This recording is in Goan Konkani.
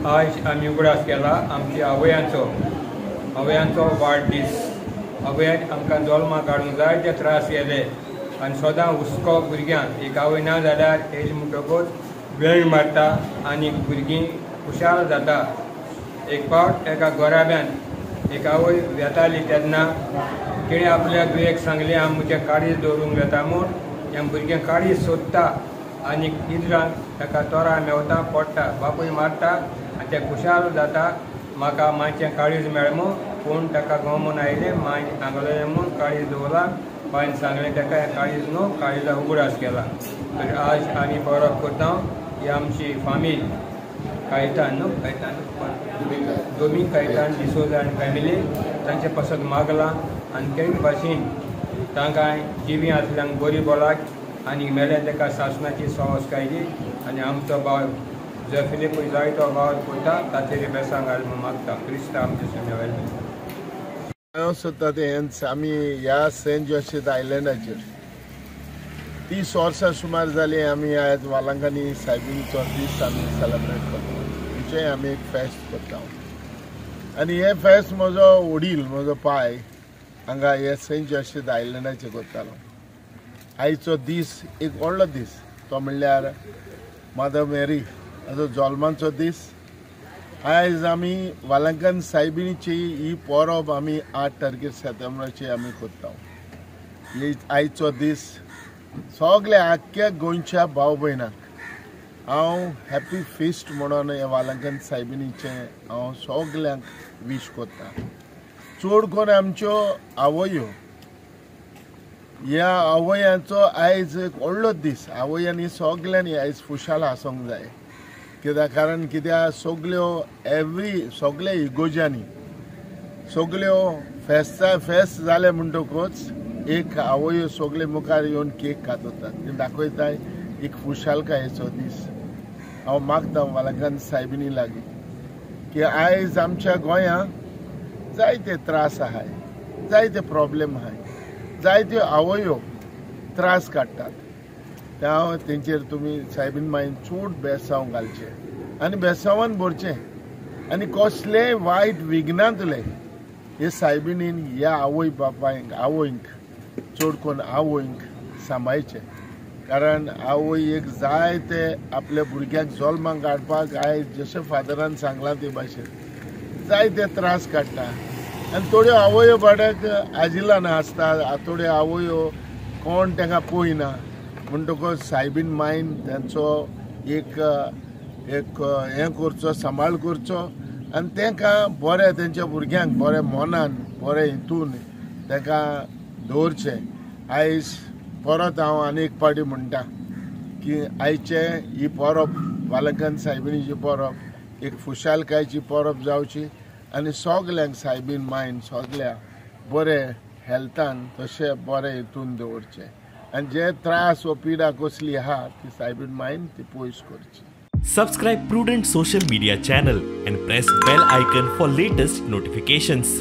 आज आमी उगडास केला आमची आवयांचो आवयांचो वाडदीस। आवयान आमकां जल्माक हाडूंक जायते त्रास केले आनी सदां हुस्को भुरग्यांक। एक आवय ना जाल्यार येयली म्हणटकूच वेळ मारता आनी भुरगीं खुशाल जाता। एक फावट एका गोराब्यान एक आवय वेताली तेन्ना तिणें आपल्या धुयेक सांगलें आमी म्हजें काळीज दवरूंक वेता म्हूण। हें भुरगें काळीज सोदता आनी इद्रान ताका तोरां मेवता पडटा, बापूय मारता आनी तें खुशाल जाता, म्हाका मांयचें काळीज मेळ्ळें म्हूण। पूण ताका गमून आयलें मांय सांगलें म्हूण काळीज दवरलां, बायन सांगलें ताका हें काळीज न्हू, काळीजा उगडास केला। तर आज आमी परब करता ही आमची फामील कायतान न्हू, कायतान दोमींग कायतान डिसोजा आनी फॅमिली तांचे पासत मागलां आनी तेच भाशेन तांकां जिवी आसल्यांक बरी बोलाक आनी मेल्या ताका सासणाची सवस कायली। आनी आमचो भाव जो फिलीपूय जायतो वावर करता ताचेर बेसांग घाल म्हूण मागता। क्रिस्तांव आमचे सुनें। हांव सोदता तें आमी ह्या सेंट जोसेफ आयलंडाचेर 30 वर्सां सुमार जालीं आमी आयज वालांकानी सायबिणीचो दीस आमी सेलेब्रेट करता। म्हणजे आमी एक फेस्त करता आनी हें फेस्त म्हजो वडील म्हजो पाय हांगा हे सेंट जोसेफ आयलंडाचेर करतालो। आयचो दीस एक व्हडलो दीस, तो म्हणल्यार मादर मेरी हाजो जल्माचो दीस। आयज आमी वालांकन सायबिणीची ही परब आमी 8 तारखेर सप्टेंबराची आमी करता। आयचो दीस सगल्या आख्ख्या गोंयच्या भाव भयणांक हांव हॅपी फिस्ट म्हणून हे वालांकन सायबिणीचें हांव सगल्यांक वीश करता। चड करून आमच्यो आवयो, ह्या आवयांचो आयज एक व्हडलो दीस। आवयांनी सगल्यांनी आयज खुशाल आसूंक जाय, कित्याक कारण कित्याक सगल्यो एवरी सगल्या इगोज्यांनी सगल्यो फेस्ता फेस्त जालें म्हणटकूच एक आवयो सगळे मुखार येवन केक काततात, ते दाखयताय एक खुशालकायेचो दीस। हांव मागता वालांकन सायबिणी लागीं की आयज आमच्या गोंयांत जायते त्रास आहाय, जायते प्रॉब्लेम आहाय, जायत्यो आवयो त्रास काडटात। त्या तेंचेर तुमी सायबीन मायन चड बेसांव घालचें आनी बेसांवान भरचें आनी कसलेय वायट विघ्नांतले हे सायबिणीन ह्या आवय बापायक आवयंक चड करून आवयंक सांबाळचें। कारण आवय एक जाय ते आपल्या भुरग्याक जल्माक हाडपाक आयज जशें फादरान सांगलां ते भाशेन जायते त्रास काडटा आनी थोड्यो आवयो बाड्याक आजिलान आसता, थोड्यो आवयो कोण तांकां पळयना म्हणटकच सायबीन मायन तांचो एक एक हें करचो, सांबाळ करचो आनी तांकां बरें तेंच्या भुरग्यांक बरें मनान बरें हितून तांकां दवरचें। आयज परत हांव आनी एक पावटी म्हणटा की आयचें ही परब वालांकन सायबिणीची परब एक खुशालकायेची परब जावची आनी सगल्यांक सायबीन मायन सगल्या बरें हेल्थान तशें बरें हितून दवरचें आनी जे त्रास वा पिडा कसली आहा ती सायबीन मायन ती पयस करची। Subscribe Prudent social media channel and press bell icon for latest notifications.